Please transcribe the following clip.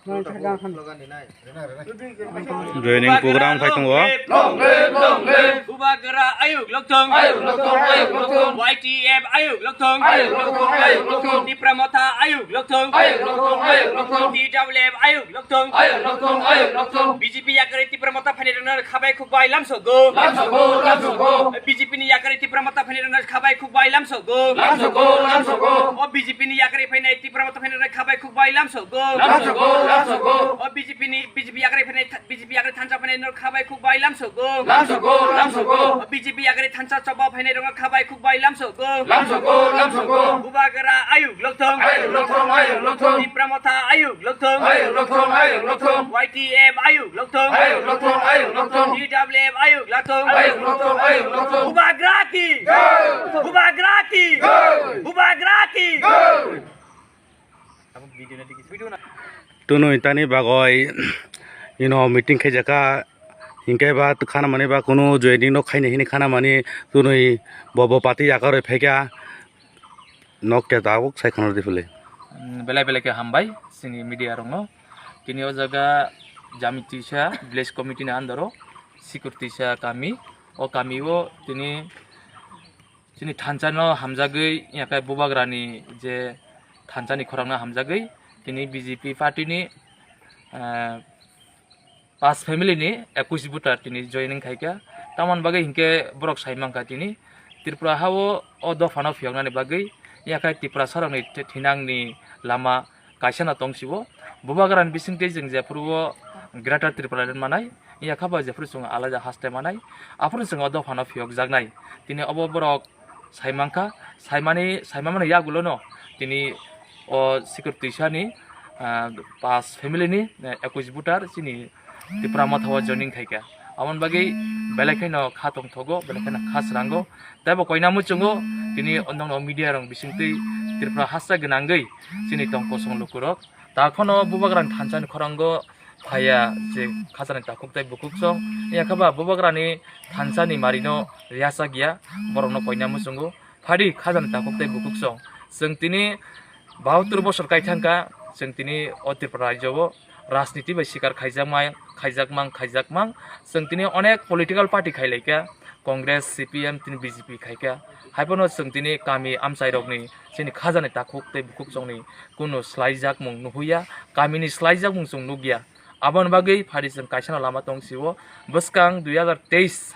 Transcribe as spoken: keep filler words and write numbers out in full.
Joining program khai tongo. Long live, long live. Bubagra ayuk lokthong. Ayuk lokthong, ayuk lokthong. Y T F ayuk lokthong. Ayuk lokthong, ayuk lokthong. Tipra Motha ayuk lokthong. Ayuk lokthong, ayuk lokthong. T W F ayuk lokthong. Ayuk lokthong, ayuk lokthong. B J P yakarwi Tipra Motha phainairokno khabai khukbai lamsogo. Lamsogo, lamsogo. B J P ni yakarwi Tipra Motha phainairokno khabai khukbai lamsogo. Lamsogo, lamsogo. O B J P ni yakarwi phainai Tipra Motha phainairokno khabai khukbai lamsogo. Lamsogo, lamsogo. O B J P ni, B J P yakarwi phainai tha-, B J P yakarwi thansa phainairokno khabai khukbai lamsogo. Lamsogo, lamsogo. O B J P yakarwi thansa choba phainairokno khabai khukbai lamsogo. Lamsogo, lamsogo. Bubagra ayuk lokthong. Ayuk lokthong, ayuk lokthong. Tipra Motha ayuk lokthong. Ayuk lokthong, ayuk lokthong. Y T F ayuk lokthong. Ayuk lokthong, ayuk lokthong. T W F ayuk lokthong. Ayuk lokthong, ayuk lokthong. Bubagra ki. Jai. Bubagra ki. Jai. Bubagra ki. Jai. Tunui tani bagoi ino meeting khaijaka, hinkhe ba khana mani ba kunu joining no khaina hini khana mani tunui bobo party yakarwi phaikha. Nok khe tabuk sai khana rwdi philwi. Mm, belai belai khe hambai chini media rokno. Tini o jaga Jamitisa village committee ni under o Sikurtisa kami. O kami o tini chini thansa no hamjagwi, yakai Bubagra ni je thansa ni khorang no hamjagwi, tini B J P party ni, eh, pas family ni ekwis voter tini joining khaikha. Tamoni bagwi hinkhe borok sai mankha tini Tripura ha o, o dopha no phiyoknani bagwi, yakhai Tiprasa rokni thinang ni lama kaisa no tong sio. Bubagra ni bisingtwi chwng jephuru o Greater Tripura manai, yakha ba jephuru chwng alaida haste manai, aphuru chwng o dopha no phiyokjaknai. Tini obo borok sai mankha, saimani, saimani yagulo no tini o Sikurtisa ni, ah, pas family ni, eh, ekwis voter chini Tipra Motha o joining khaikha. Aboni bagwi belai kheno kha tongthogo, belai kheno kha srango. Tei bo koina muchungo tini nokno media rok bisingtwi Tripura hasta gwnangwi chini tong kosong lukurok. Ta khono Bubagra ni thansa ni khorango phaiya je khajani takhuk tei bukhuk song. Yakha ba Bubagra ni thansa ni mari no riyasa giya, borok no koina muchungo. Phadi khajani takhuk tei bukhuk song. Chwng tini bahatur bosor kai thangkha, chwng tini o Tripura rajyo o rajniti bai sikar khaijakma, khaijakmang, khaijakmang. Chwng tini onek political party khailaikha, Congress, C P M, tini B J P khaikha. Haiphano chwng tini kami amchairokni chini khajani takhuk tei bukhuk songni kunu slaijakmung nuhuya, kamini slaijakmung chwng nukya. Aboni bagwi phadi chwng kaisano lama tong sio, bwskang dui hazar teis